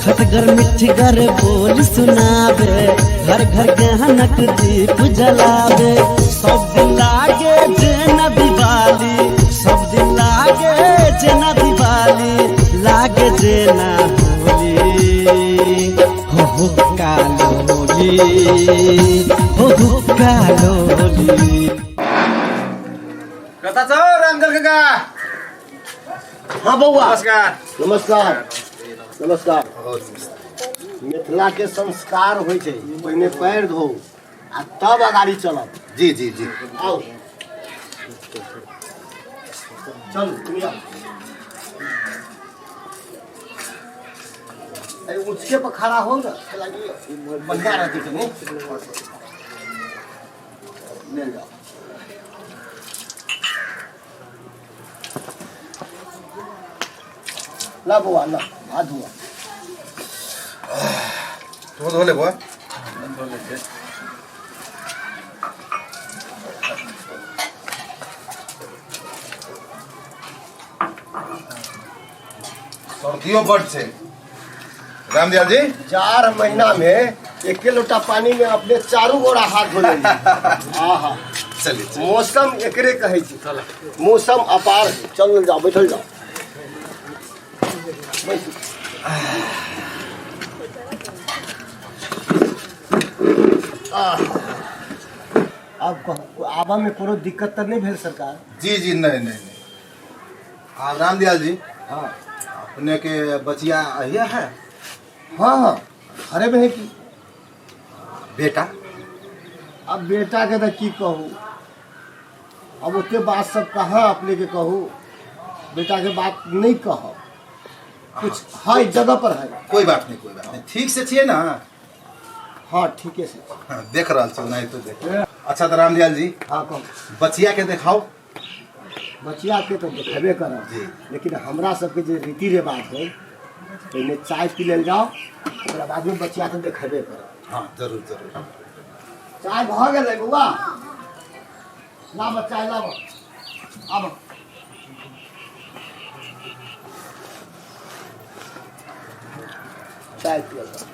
खटगर मिठगर बोल सुनावे, घर घर गहनक दीप जलावे। सब दिन लागे जेना दिवाली, सब दिन लागे जेना दिवाली, लागे जेना होली। हो हो कालो होली, हो हो कालो होली। कता छौ रामजल काका? हाँ बउआ। नमस्कार। नमस्कार नमस्कार। मिथिला के संस्कार होइ छै, पहिने पैर धो आ तब अगाड़ी चलब। जी जी जी। आउ, चलू, तुम आओ। अरे ऊँचे पर खड़ा हो ना, बढ़िया रहती कनी। ले जाओ। ला बउआ, ला, हाथ धोआ। तू धो ले बउआ। सर्दियो बड छै रामदयाल जी। 4 महीना में एके लोटा पानी में अपने चारू गोरा हाथ धो लेली। आहा। चलिए, चलिए। मौसम एकरे कहै छै, मौसम अपार है। चल जाओ, बैठल जाओ। बैसू। आह। अब कहू, आबऽ में कोनो दिक्कत तऽ नहि भेल सरकार? जी जी, नहीं नहीं नहीं। आ रामदयाल जी, हाँ। अपने के बचिया अहिया है? हाँ हाँ, घरे में है की। बेटा? अब बेटा के तो की कहू, अब ओते बात सब कहाँ अपने के कहू, बेटा के बात नहीं कहब। कुछ है जगह पर है। कोई बात नहीं, कोई बात नहीं। ठीक से छिए ना? हाँ, ठीके से। हाँ, देख रहा छी नहीं तो देख। अच्छा तो रामदयाल जी, हाँ कहू। बचिया के देखाओ। बचिया के तो देखेबे करब जी। लेकिन हमरा सबके जे रीति रिवाज है, पहले चाय पी लेल जाओ, ओकरा बाद में बचिया के देखेबे करब। हाँ जरूर जरूर। चाय भऽ गेलै बौआ, लाब चाय, लाब, आब। चाय पियल जाओ।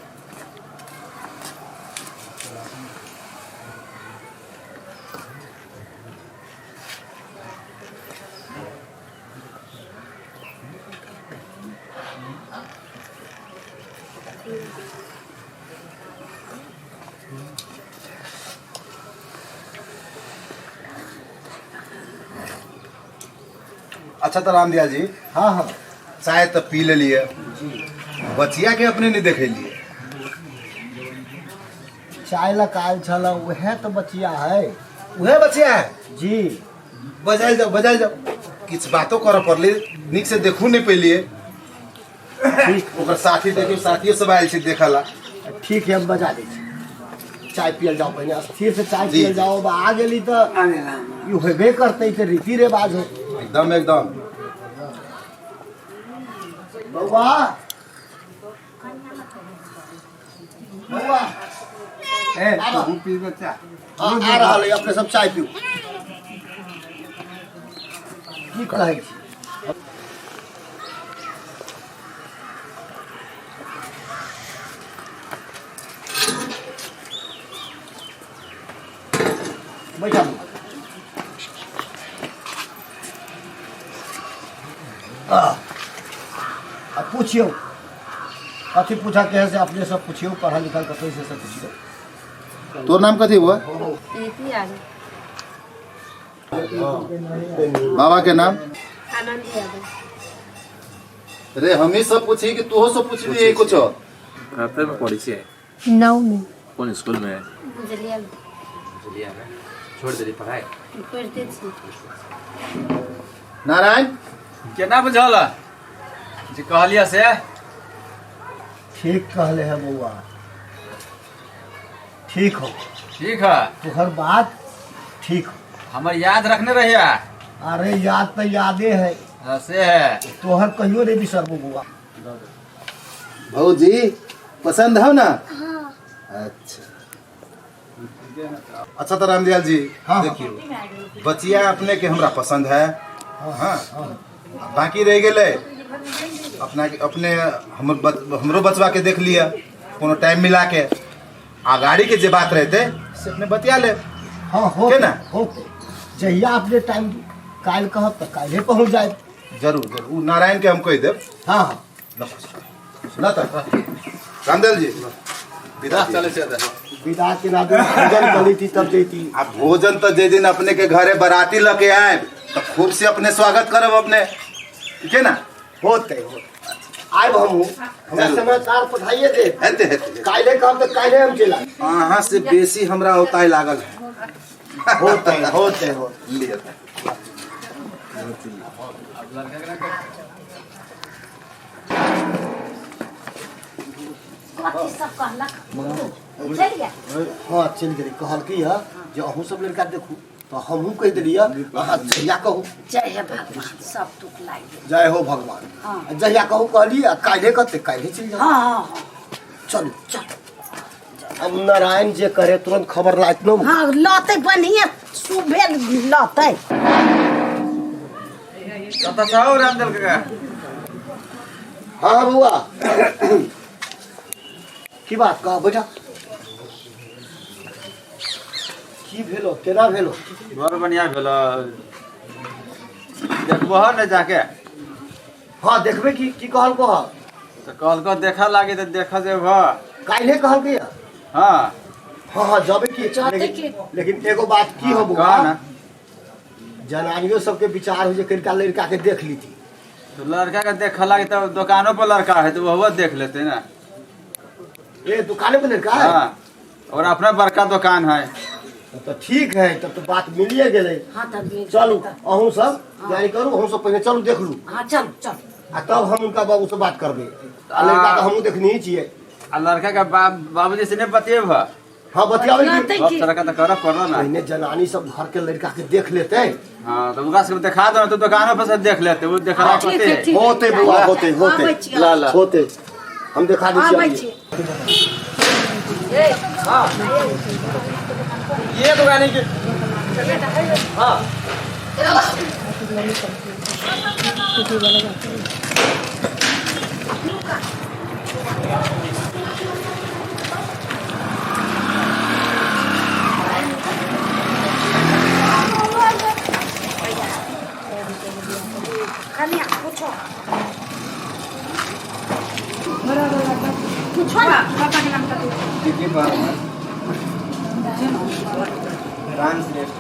अच्छा तो रामदयाल जी, हाँ हाँ, चाय तो पी ले लिए, बचिया के अपने नहीं देखे लिए। चाय ला काल छल, वह तो बचिया है। वह बचिया है? जी। बजायल जाओ, बजायल जाओ, किछु बातो करऽ पड़लै, नीक से देखू नहीं पैलिए। ओकर साथी देखियो, साथियो सब आयल छै देखऽ ला। ठीक है, हम बजा दै छी। चाय पियल जाओ पहिने, स्थिर से चाय जी। पियल जाओ। अब आ गेली तऽ ई होबे करतै, तऽ रीति रिवाज है। एकदम एकदम। बौआ बौआ, ए, आबा। तू पी बच्चा। आ आ रहल है, अपने सब चाय पीऊ। की कहै छी? बैठा बौआ। आ पूछियौ, कथी पूछा के है से अपने सब पूछियौ, पढ़ल लिखल कतौ से सब पूछियौ। तोर नाम कथी हुआ? प्रीति यादव। बाबा के नाम? आनंद यादव। रे हम ही सब पूछी कि तोहो सब पूछली कुछ? कते में पढ़ै छियै? 9 में। कोन स्कूल में? बुझलिया। बुझलिया में। छोड़ देली पढ़ाई? पढ़ते छी। नारायण केना बुझल जे कहलियै से? ठीक कहले है बौआ, ठीक हो। ठीक है। तुहर बात ठीक हो। हमर याद रखने रहिया। अरे याद तो यादे है। हाँ, से है। तोहर कहियो नहीं बिसरबो बौआ। भौजी पसंद हो ना? हाँ। अच्छा अच्छा तो रामदयाल जी, हाँ। देखियो बचिया अपने के हमरा पसंद है। हाँ, हाँ। हाँ। बाकी रह गेलै अपना अपने हमर हमरो बचवा के देख लिया कोनो टाइम मिला के आ गाड़ी के जे बात रहते से अपने बतिया ले। हाँ हो के ना? होते जहिया अपने टाइम काल्हि कहब तऽ काल्हि पहुँच जायब। जरूर जरूर उ नारायण के हम कहि देब। हाँ हाँ ल त रामदेव जी विदा चले छै तऽ। विदा के ना भोजन कर लेती तब जैती। आ भोजन तो जे दिन अपने के घरे बराती लके आए तो खूब से अपने स्वागत करब अपने, ठीक है ना? होते होते आयब हमहूँ, हमरा समाचार पठाइए दे। हेते हेते काल्हि कहब तऽ काल्हि हम चलि आयब। अहाँ से बेसी हमरा औताई लागल है। होते होते होते लिअ। कथी सब कहलक बुझलियै? हाँ चलि गेलै, कहलकै हँ जे अहूँ सब लड़का देखू तऽ हमहूँ कहि देलियै अहाँ जहिया कहू। जय हे भगवान सब दुख लागि गेल। जय हो भगवान। हाँ। जहिया कहू कहली आ काल्हि कहते काल्हि चलि जाउ। हाँ हाँ हाँ चलू चल। अब नारायण जे करे तुरंत खबर लायत न। हाँ लतै बढ़िया सुबह लतै। कतऽ छौ रामदेव काका? हाँ बउआ की बात कह बैठा, की भेलो केना भेलो? बड़ बढ़िया भेलो, देखबहो ने जाके? हाँ देखबे की की कहलको हँ? तऽ कहलको देखऽ लागी तऽ देखऽ जेबह। काल्हि कहलकै? हाँ हाँ हाँ जबे की। जते की। लेकिन एगो बात की हो बउआ, कह ना। जनानियो सबके विचार हो जे कनिका लड़का के देख लीती। तो लड़का के देखऽ लागी तऽ दोकानो पर लड़का है तऽ ओहो देख लेते ना। ए दुकाने पर लड़का है? हाँ और अपना बड़का दुकान है। तब तो ठीक है, तब तो बात मिलिए गेलै। हाँ तब मिल चलू गेलै। अहूँ सब तैयारी करू, अहूँ सब पहिने चलू देख लू। हाँ चलू चलू। आ तब हम उनका बाबू से बात करबै। आ लड़का तऽ हमहूँ देखने ही छियै। आ लड़का के बाबूजी से नहीं बतियेब? हाँ बतियाबै की। बतियातै बाप की? लड़का तऽ करऽ पड़ल ना। पहिने जनानी सब घर के लड़का के देख लेते। हाँ तो ओकरा सबके देखा दो ना, तो दुकानो पर से देख लेते, वो देखला हाँ, ठीक होते। है, ठीक है। होते बउआ होते होते आबै छियै। ला ला होते हम देखा दै आबै छियै। छियै। ये दुकान है के हाँ कन्या पूछो पूछो ना। राम श्रेष्ठ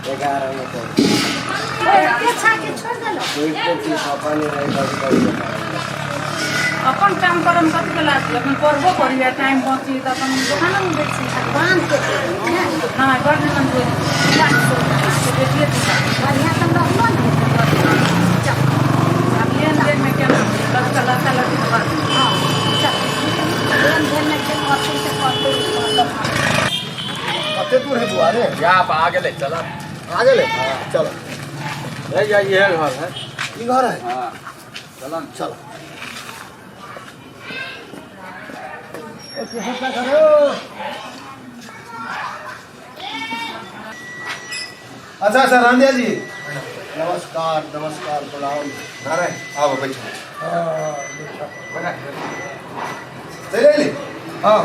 11 में तो अच्छा के छोड़ देलो। अपन काम करम कथी के लाज, अपन पढ़बो करिए टाइम बची तऽ अपन दोकानो मे बेची। बांध के दे देलहुँ ने। नहि बड़ निमन बोली बेटिए बढ़िया तऽ रहलो ने। चल आब लेन देन मे केना लड़का लड़का लड़की के बात। हाँ चल लेन देन में जे करतै से करतै मतलब। कते दूर है बउआ रे? या आप आ गेलै चल। आ गेलै चलो। ये ये घर है। ई घर है? हाँ चल न। चलो। अच्छा अच्छा रामदेव जी नमस्कार नमस्कार प्रणाम। नारायण आओ बैठो। चलि अयली? हाँ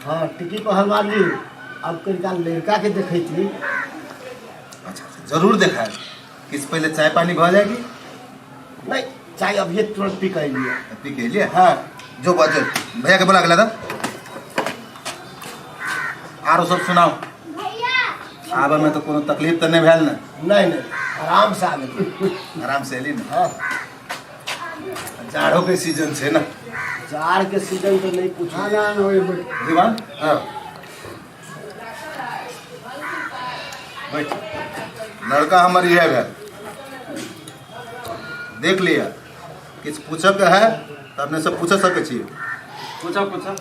हाँ टिकी पहलवान जी अब कनिका लड़का के देखै छी। अच्छा अच्छा जरूर देखायब। किछु पहिले चाय पानी भऽ जाएगी? नहीं चाय अभी तुरंत पी के अयलियै। पी के अयलियै? हाँ जो बाजो भैया के बोला के ला दा। आरो सब सुनाओ। आबे में तो कोनो तकलीफ तऽ नहीं भेल ने? नहीं नहीं आराम से आ गेली। आराम से अयली ने? हाँ जाड़ो के सीजन छै ना? जाड़ के सीजन तो नहीं पूछो। दीवान हाँ बैठ। लड़का हमर इएह भेल, देख लिअ। किछु पूछऽ के है तऽ अपने सब पूछ सकै छी। पूछो पूछो।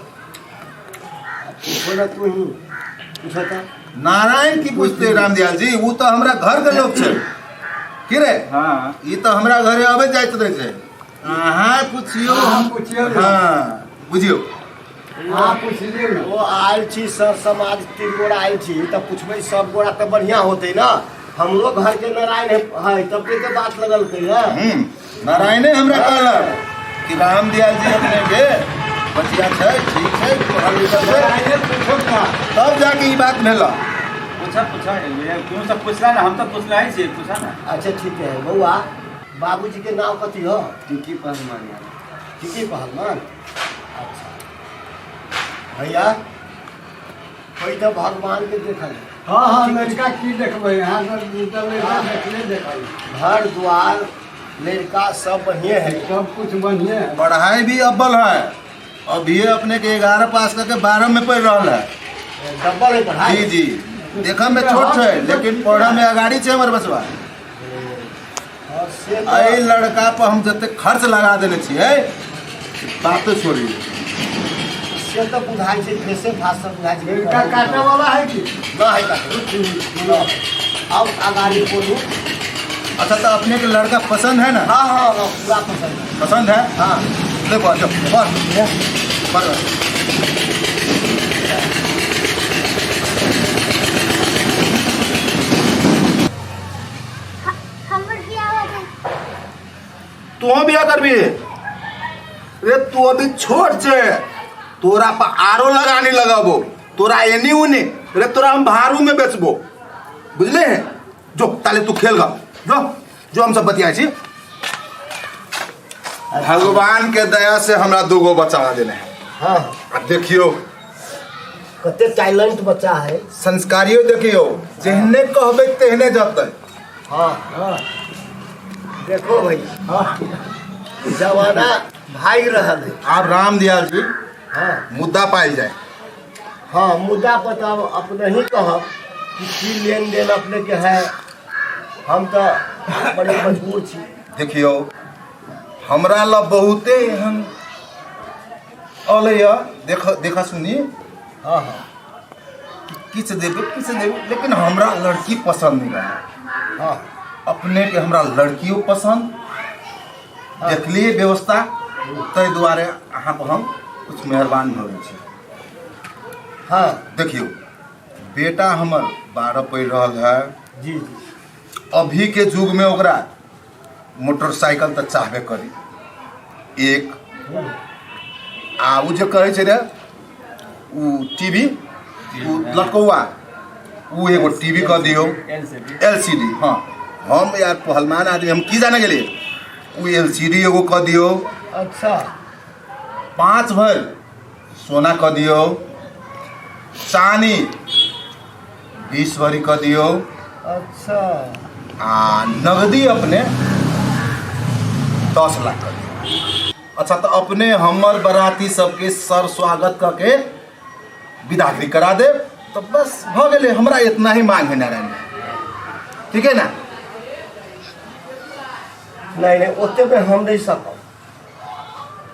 पूछो ना तू ही पूछो तो। नारायण की पूछते रामदयाल जी, वो तो हमरा घर के लोग छै की रे? हाँ ई तो हमरा घरे अबैत जाइत रहै छै। अहाँ पुछियो हम पुछियो। हाँ बुझियो। हाँ पूछलिए ना। ओ आयल छी सर समाज तीन गोरा आयल छी तऽ पुछबै सब गोरा तऽ बढ़िया होतै ना। हमरो घर के नारायण है, है तब के बात लगल के है। नारायणे हमरा कहलक कि रामदयाल जी अपने के बचिया छै, ठीक छै, पढ़ल लिखल छै। नारायणे पूछो ना। तब जाके ई बात भेल। पूछा पूछा, क्यों सब पूछला ना, हम तो पूछला ही छी, पूछा ना। अच्छा ठीक है बउआ, बाबूजी के नाम कथी हो? टिकी पहलवान। टिकी पहलवान। अच्छा भैया, कोई तो भगवान के देखल। हाँ हाँ, लड़का की देखबै, यहाँ सब लड़का देखले देखल। घर द्वार लड़का सब बढ़िया है, सब कुछ बढ़िया है। पढ़ाई भी अव्वल है, अभी अपने के 11 पास करके 12 में पढ़ रहा है। डबल है पढ़ाई। जी जी, देखा में छोट है लेकिन पढ़ा में अगाड़ी छै हमर बचवा। और से एहि लड़का पर हम जते खर्च लगा देने छियै बात छोड़ी। से तो बुझाइ छै, फेसे फास सब बुझाइ छै। लड़का काटे वाला है कि ना है काटे। अब अगाड़ी बोलू। अच्छा तो अपने के लड़का पसंद है ना? हाँ हाँ हाँ, पूरा पसंद है। पसंद है? हाँ। देखो अच्छा, बस बस। हमर बियाह हो जाए। तू बियाह करबी? रे तू अभी छोट छे, तोरा पर आरो लगानी लगाबो, तोरा एनी उने, रे तोरा हम भारू में बेचबो, बुझले हैं? जो ताले तू खेल गा, जो जो हम सब बतियाई छी। भगवान के दया से हमरा दूगो बच्चा देने हैं। हाँ। आ देखियो कते टैलेंट बच्चा है, संस्कारियो देखियो, जेहने कहबे तेहने जतै। हाँ हाँ देखो भाई, हाँ जमाना भाग रहा है। आप रामदयाल जी हाँ मुद्दा पाइल जाए। हाँ मुद्दा पर तो अब अपने ही कहब कि की लेन देन अपने के है, हम तो बड़े मजबूर छी। देखियो हमरा ला बहुते एहन अलैया देख देखा सुनी। हाँ हाँ किछु देबै किछु देबै, लेकिन हमरा लड़की पसंद नहीं रहा। हाँ अपने के हमरा लड़कियों पसंद, देखलिए व्यवस्था, ताहि दुआरे अहाँ पर हम कुछ मेहरबान भऽ गेल छी। हाँ देखियो बेटा हमर 12 पढ़ि रहल है। जी जी। अभी के युग में ओकरा मोटरसाइकिल तऽ चाहबे करी एक, आ उ जे कहै छै रे उ टीवी, उ लटकौआ, उ एगो टीवी कऽ दियौ, एलसीडी। हाँ हम यार पहलवान आदमी, हम की जाने गेलियै, उ एलसीडी एगो कऽ दियौ। अच्छा 5 भरि सोना कऽ दियौ, चानी 20 भरि कऽ दियौ। अच्छा आ नगदी अपने 10 लाख कऽ दियौ। अच्छा तो अपने हमर बराती सबके सर स्वागत कऽ के विदागरी करा देब तो बस भऽ गेलै। हमरा इतना ही मांग है नारायण भाई, ठीक है ना? नहीं नहीं, ओते में हम नहीं सकब,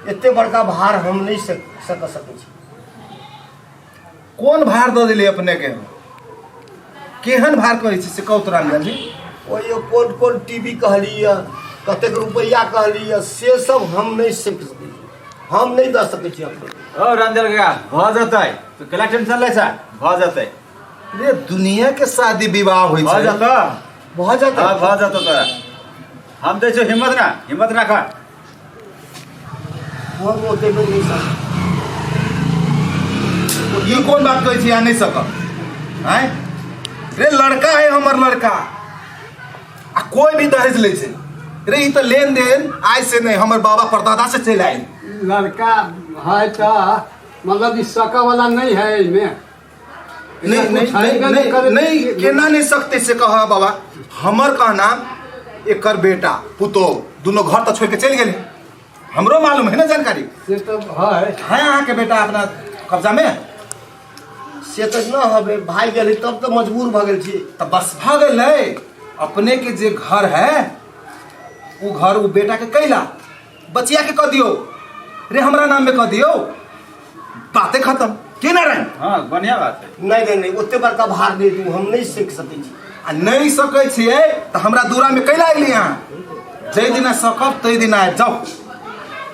एते बड़का भार हम नहीं सक सकै छी। कोन भार दऽ देलियै अपने के? केहन भार कहै छी से कहू तो रामलाल जी। ओहियो कोन कोन टीवी कहलियै, कतेक रुपैआ कहलियै, से सब हम नहीं सीख सकै छी, हम नहीं दऽ सकै छी अपने। ओ रंजन काका भऽ जेतै, तू केला टेंशन लै छ, भऽ जेतै। रे दुनिया के शादी विवाह होइ भऽ छै। जेतौ। भऽ जेतै। हाँ भऽ जेतौ तोरा, हम दै छियौ हिम्मत ना, हिम्मत राख। हम ओते में नहीं सकब। ई कोन बात कहै छी अहाँ नहीं सकब? आँय रे लड़का है हमर लड़का, आ कोई भी दहेज लै छै रे, ई तऽ लेन देन आइ से नहीं, हमर बाबा परदादा से चलि आयल। लड़का है तो मतलब ई सके वाला नहीं है एहिमे। नहीं नहीं नहीं नहीं नहीं, केना नहीं सकते से कह बाबा। हमर कहना एकर बेटा पुतोह दुनू घर तऽ छोड़ के चलि गेलै, हमरो मालूम है ना जानकारी। से तो है। है अहाँ के बेटा अपना कब्जा में? से तऽ न हबे, भाग गेलै तब तऽ मजबूर भऽ गेल छी। तऽ बस भऽ गेलै। अपने के जे घर है उ घर उ बेटा के कैला बचिया के कह दियौ रे, हमरा नाम में कह दियौ, बाते खत्म। के नारायण? हाँ बढ़िया बात है। नहीं नहीं नहीं, ओते बड़का भार नहीं दू, हम नहीं सीख सकै छी। आ नहीं सकै छियै तऽ हमरा दूरा में कैला अयली अहाँ? जै दिना सकब तै दिना आबि जाउ,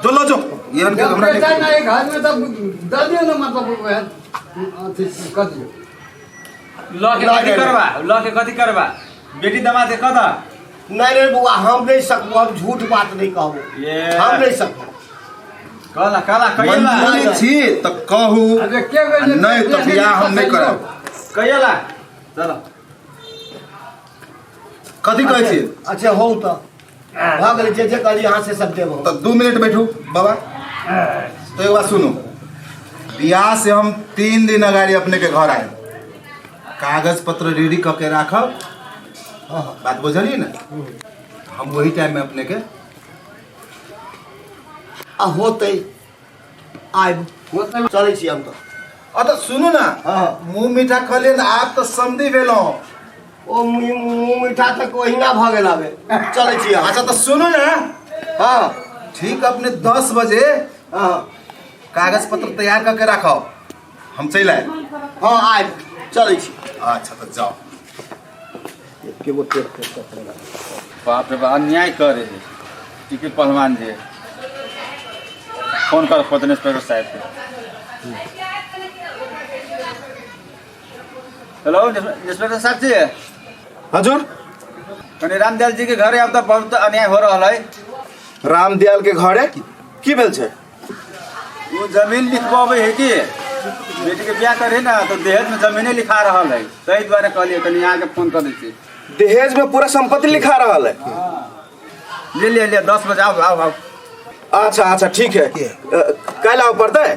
जो लो जो। एहन के जब हमरा बेटा नहि नहीं घर में तब दे दियो ना, मतलब वएह अथी कर दियो। लऽ के कथी करबा, लऽ के कथी करबा, बेटी दमाद के कह दऽ। नहीं नहीं बुआ, हम नहीं सकबो, हम झूठ बात नहीं कहबो, हम नहीं सकबो। कहला कहला कहिला मंजूरी छी तऽ कहू, अरे के बेर जे नहि तऽ बियाह हम नहि करब। कहिला चलो। कथी कहै छी? अच्छा हो तऽ भऽ गेलै, जे जे कहली अहाँ से सब देबो। तऽ 2 मिनट बैठू बाबा। तो एक बात सुनू, बियाह से हम 3 दिन अगाडि अपने के घर आए, कागज पत्र रेडी कऽ के राखब, बात बुझलियै ने? हम वही टाइम में अपने के आ होतै आबि चलै छी हम तऽ। अ तऽ सुनू ना, मुँह मीठा कहलियै ने, आब तऽ समधी भेलहुँ। ओ मुँह मीठा तऽ ओहिना भऽ गेल आबे, चलै छी हम। अच्छा तऽ सुनू ने, हाँ ठीक अपने 10 बजे हाँ कागज पत्र तैयार करके राखब, हम चलि आयब। हाँ आबि चलै छी। अच्छा तऽ जाओ। एके गो टेप टेप कऽ कऽ। बाप रे बाप, अन्याय करे है टिकट पहलवान जी। फोन कर पत्नी इंस्पेक्टर साहब के। हेलो इंस्पेक्टर साहब जी। हजुर। कनी रामदयाल जी के घरे अब तो बहुत अन्याय हो रहा है। रामदयाल के घरे की भेल छै? वो जमीन लिखवावे है कि बेटी के ब्याह करे ना तो दहेज में जमीने लिखा रहा है, ताहि दुआरे कहलिए कनी यहाँ के फोन कर दै छी। दहेज में पूरा संपत्ति लिखा रहा है? ले ले ले 10 बजे आओ आओ आओ। अच्छा अच्छा ठीक है, काल्हि आबऽ पड़तै?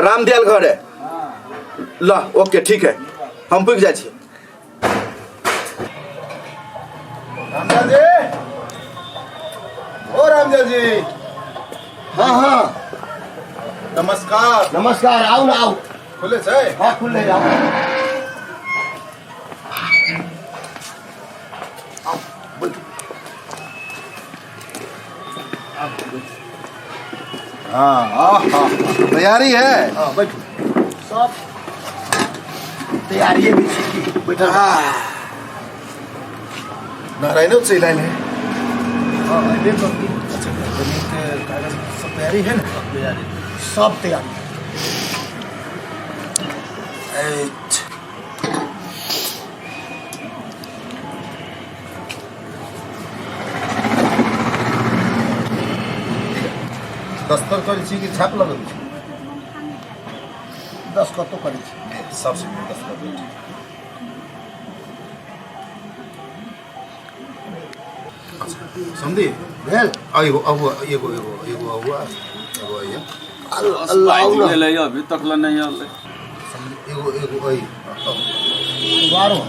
रामदयाल घरे ल, ओके ठीक है, हम पुगि जाइ छी। रामदयाल जी, ओ रामदयाल जी। हाँ हाँ नमस्कार। नमस्कार, आओ ना आओ। खुले छै? हाँ खुले, आओ। हाँ, हाँ, तैयारी है? हाँ बैठू, सब तैयारी भी छी, बैठल। हाँ नारायण चलि आयल है। हाँ, अयबे करती। अच्छा जमीन के कागज सब तैयारी है ना? तैयारी सब तैयारी। दस्खत करै छी कि छाप लगबै छी? दस्खतो करै छी। सबसे दस्खत करै छी। समझी भेल? एगो अहुआ, एगो एगो एगो अहुआ, एगो अइया। अल्लाह आउ ना। गेलै अभी तक ल नहीं आलै। एगो एगो अइ। बारो।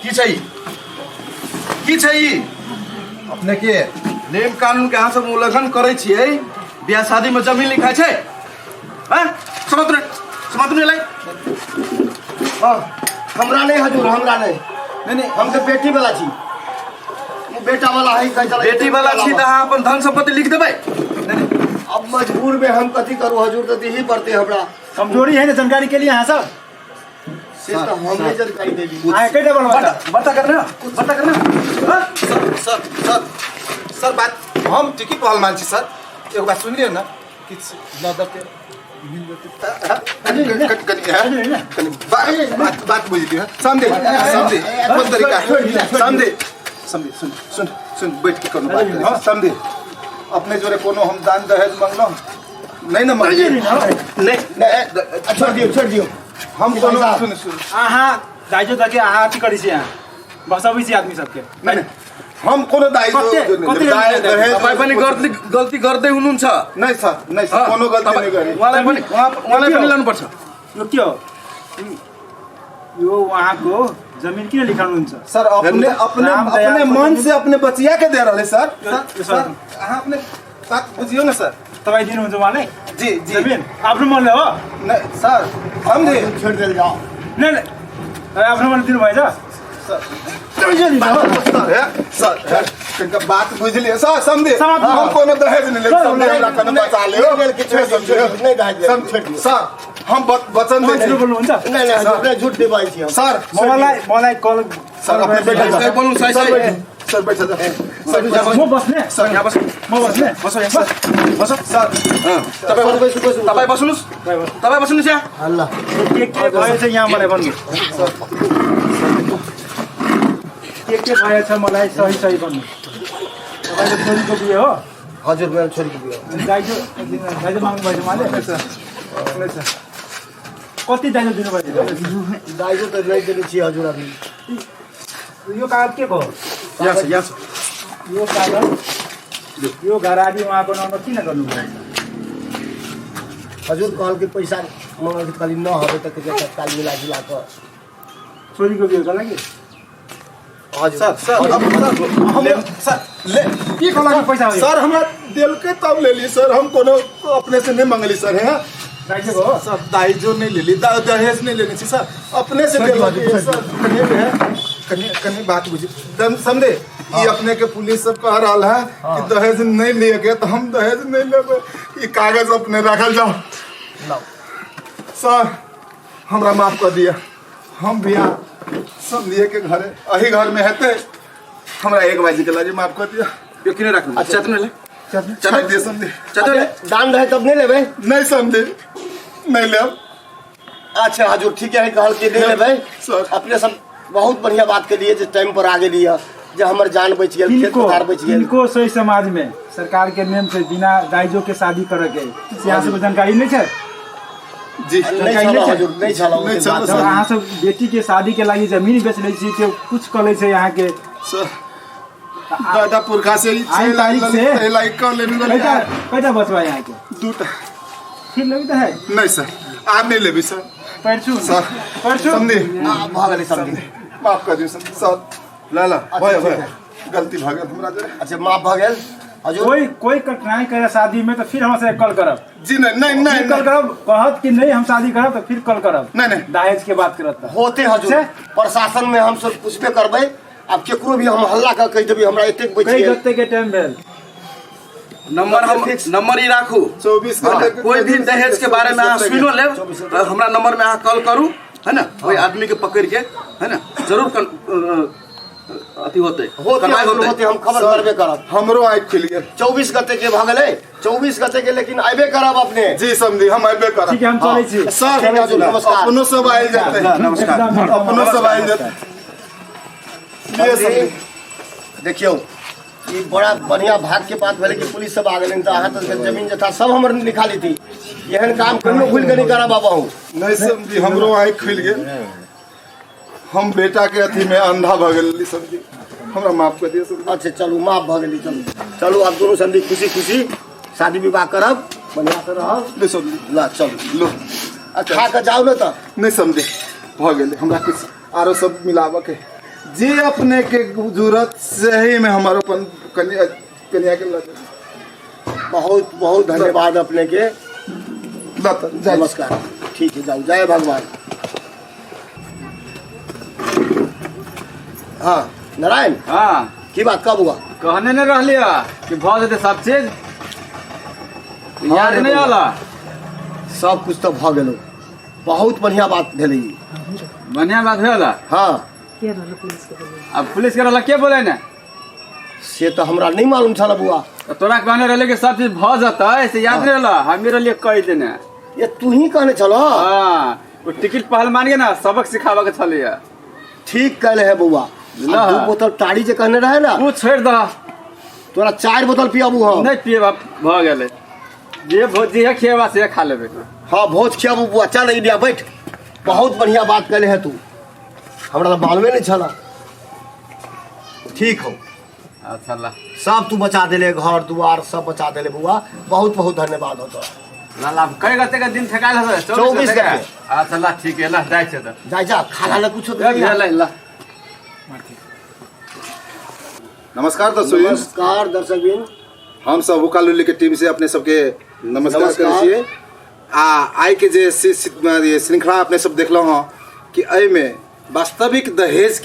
की छै? की छै ई? अपने के नियम कानून के अहाँ सब उल्लंघन करै छियै, बियाह शादी में जमीन लिखाइ छै? हैं? समाप्त नहीं, समाप्त नहीं लाई। हाँ, हमरा नहीं हजूर, हमरा नहीं। नहीं नहीं, हम तो बेटी वाला छी, बेटा वाला है, कहीं चला बेटी वाला छी तऽ अहाँ अपन धन संपत्ति लिख देबै? नहीं नहीं, अब मजबूर में हम कथी करू हजूर, तो दही पड़ते हमरा। कमजोरी है ना जानकारी के लिए अहाँ सब? से तो हम नहीं जानकारी देली। अहाँ कहि देबै बता बता करना, बता करना। सर सर सर सर बात हम टिकी पहलवान छी सर, एगो बात सुनलियै ना, किछु लऽ दऽ के मिल जेतै। कनि बात बात बुझि लिअ, समझे समझे कोन तरीका, समझे समझे। सुन सुन सुन, बैठ के कोनो बात करै, समझे। अपने जोरे कोनो हम दान दहेज मंगलहुँ नहीं ना? मंगलियै नहीं नहीं, छोड़ दियौ छोड़ दियौ। हम कोनो सुन सुन, अहाँ दाइजो दऽ के अहाँ अथी करै छी, अहाँ बसबै छी आदमी सबके। नहीं नहीं, हम कोनो दाइजो दहेज तपाईँ पनि गल्ती गर्दै हुनुहुन्छ। नहीं सर, नहीं सर, कोनो गल्ती नहीं गरी। उहाँलाई पनि, उहाँलाई पनि लानुपर्छ। यो के हो? यो उहाँको जमीन किन लिखाउनुहुन्छ सर? अपने अपने अपने मन से अपने बचिया के दे रहले सर। सर सर अहाँ अपने बात बुझियौ ना सर। तपाईँ दिनुहुन्छ उहाँलाई? जी जी जमीन आफ्नो मनले हो? नहीं सर, समझे। छोड़ देल जाओ। नहीं नहीं, तपाईँ आफ्नो मनले दिनुभएछ सर। सर कनिका बात बुझलियै सर, समझे। हम कोनो दहेज नहीं लेब, समझे, हमरा कने बचा लियौ। नहीं दहेज लेब सर, हम वचन दै छी। बोल्नुहुन्छ? नहीं नहीं, झूठ नहीं बाजै छी हम सर। मलाई मलाई कल सर अपने बैठल सही बोल्नु, सही सही। सर बैठ जा सर म बस्ने सर यहाँ बस म बस्ने बस यहाँ सर बस सर तपाईँ तपाईँ बस्नुहोस् तपाईँ बस्नुहोस् यहाँ ल के भएछ यहाँ मलाई भन्नु के भएछ मलाई सही सही भन्नु तपाईँको छोरीको बिहे हो हजुर मेरो छोरीको बिहे हो दाइजो दाइजो माग्नु भएछ उहाँले कति दाइजो दिनुभयो दाइजो त नै दिने छी हजुर अभी यो कागज के को हो यहाँ छ यहाँ छ यो कागज यो घरारी उहाँको नाममा किन गर्नुभयो हजुर कहल के पैसा मङ्गल के कहली न हबे त के तत्काल मिला जुला क छोरीको बिहेको लागि हजुर सर सर सर ले के को लागि पैसा हो यो? सर हमरा देलकै तब लेली सर हम कोनो अपने से नहीं मंगली सर है दाइजोको हो सर दाइजो नहीं लेली दहेज नहीं लेने छी सर अपने से देलकै सर कने है कने कने बात बुझी समझे ई अपने के पुलिस सब कह रहल है कि दहेज नहीं लिए के तो हम दहेज नहीं लेबै ई कागज अपने रखल जाओ सर हमरा माफ कर दिया हम बियाह सब लिए के घरे अही घर में हेतै हमरा एक बाजी के लाजी माफ कर दिया यो किन राख्नु च्यात्नु ले छोड़ दिए समझे च्यात्नु ले दान रहे तब नहीं लेबै नहीं समझे नहीं लेब अच्छा हजुर ठीक है कहल के नहीं लेबै सर। अपने सब बहुत बढ़िया बात के लिए जे टाइम पर आ गेली है जे हमर जान बचि गेल खेत किनको पथार बचि गेल किनको सही समाज में सरकार के नियम से बिना दाइजो के शादी करे के से अहाँ सबके जानकारी नहीं छै जी नहीं छल हजुर नहीं छल नहीं छल, जब अहाँ सब बेटी के शादी के लागि जमीन बेच लै छी के कुछ कर लै छै यहाँ के सर दादा पुरखा से ही आई तारीख से लाइक कर लेने वाले कैटा कैटा बचवा यहाँ के दूटा फिर लेबै त है नहीं सर आप नहीं लेबी सर परसू सर परसू समझे भऽ गेलै समझी माफ कर दियो सर सर ला ला भय भय गलती भऽ गेल हमरा जे अच्छा माफ भऽ गेल हजुर कोई कोई कठिनाई करे शादी में तो फिर हमसे कॉल करब जी नहीं नहीं नहीं फिर कॉल करब कहत कि नहीं हम शादी करब तो फिर कॉल करब नहीं, नहीं। दहेज के बात करत त होते हजूर से? प्रशासन में हम सब पूछबे करबै अब केकरो भी हम हल्ला कर कहि देबै हमरा एतेक बचि कई गेल गते के टाइम भेल नंबर हम नंबर ही राखू 24 हाँ, घंटे के कोई भी दहेज के बारे में अहाँ सुनो लेब तो हमरा नंबर में अहाँ कॉल करू है ना कोई आदमी के पकड़ के है ना जरूर अथी होते होते कार्रवाई हजूर होते हम खबर करबे करब हमरो आँखि खुलि गेल 24 गते के भऽ गेलै 24 गते के लेकिन अयबे करब अपने जी समझी हम अयबे करब ठीक है हम चलै छी सर ठीक है, हजुर, नमस्कार। अपनो सब आयल जेतै नमस्कार अपनो सब आयल जेतै लिए समझी देखियौ ई बड़ा बढ़िया भाग के बात भेलै कि पुलिस सब आ गेलै तऽ अहाँ तऽ जमीन जथा सब हमर लिखा लेती एहन काम कहियो भूलि के नहि करब आब अहूँ नहीं समझी हमरो आँखि खुलि गेल हम बेटा के अथी में अंधा भऽ गेल समझी हमरा माफ कर दिअ समझी अच्छा चलू माफ भऽ गेली चलू चलू आब दुनू संधि खुशी खुशी शादी विवाह करब बढ़िआँ से रहब ले समझी ल चलू लो आ खा कऽ जाउ ने तऽ नहीं समझे भऽ गेलै हमरा किछु आरो सब मिलाबऽ के जे अपने के जरूरत सही में हमर अपन कनिया कनिया के लऽ जेबै। बहुत बहुत धन्यवाद अपने के ल तऽ जाइ छी। नमस्कार ठीक है जाउ जय भगवान हाँ नारायण हाँ की बात कब हुआ कहने नहीं रहली कि भऽ जेतै सब चीज याद रे नहीं बौआ। आला सब कुछ तो भऽ गेलो बहुत बढ़िया बात भेलै ई। बढ़िया बात भेल हाँ अब पुलिस के रहला के बोले ने से तऽ हमरा नहि मालूम छल बौआ तऽ तोरा कहने रहले कि सब चीज भऽ जेतै से याद नहीं रहला हमी रहलियै कहि देने ये तू ही कहने छल हाँ वो टिकट पहलवान के ना सबक सिखाबऽ के छलैया ठीक कहले है बौआ ना। आ दू बोतल ताड़ी जे कहने रहे ना तू छोड़ि दह तोरा 4 बोतल पियाबू हम नहीं पिएबा भऽ गेलै जे भोज जे खिएबा से खा लेबै हाँ भोज खियाबू बुआ चल इंडिया बैठ बहुत बढ़िया बात कहले है तू हमरा तऽ मालूमे नहीं छल ठीक हो अच्छा ला सब तू बचा देले घर दुआर सब बचा देले बुआ बहुत बहुत धन्यवाद हो तोरा ला ला कई गते के दिन ठेकायल हसे 24 गते गते। अच्छा ला ठीक है ला जाइ छै तऽ जा जा खाना ला कुछ ला ला ला नमस्कार दर्शक नमस्कार दर्शकबिन हम सब हुक्का लुल्ली के टीम से अपने सबके नमस्कार नमस्कार। करै छियै आ आइ के जे श्रृंखला अपने सब देखलहुँ हँ कि एहिमे वास्तविक दहेज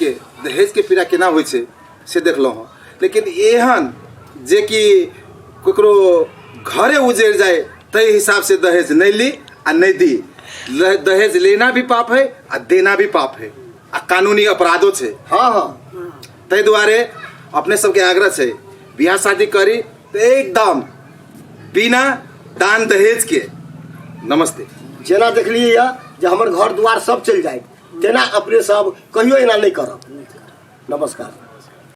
के पीड़ा केना होइ छै से देखलहुँ हँ लेकिन एहन जे कि ककरो घरे उजड़ि जाय ताहि हिसाब से दहेज नहि ली आ नहि दी। दहेज लेना भी पाप है आ देना भी पाप है आ कानूनी अपराधो छै। हाँ हाँ ताहि दुआरे अपने सबके आग्रह छै, बियाह शादी करी तऽ एकदम बिना दान दहेज के। नमस्ते। जेना देखलियै यऽ जे हमर घर दुआर सब चलि जायत, तेना अपने सब कहियो एना नहि करब। नमस्कार।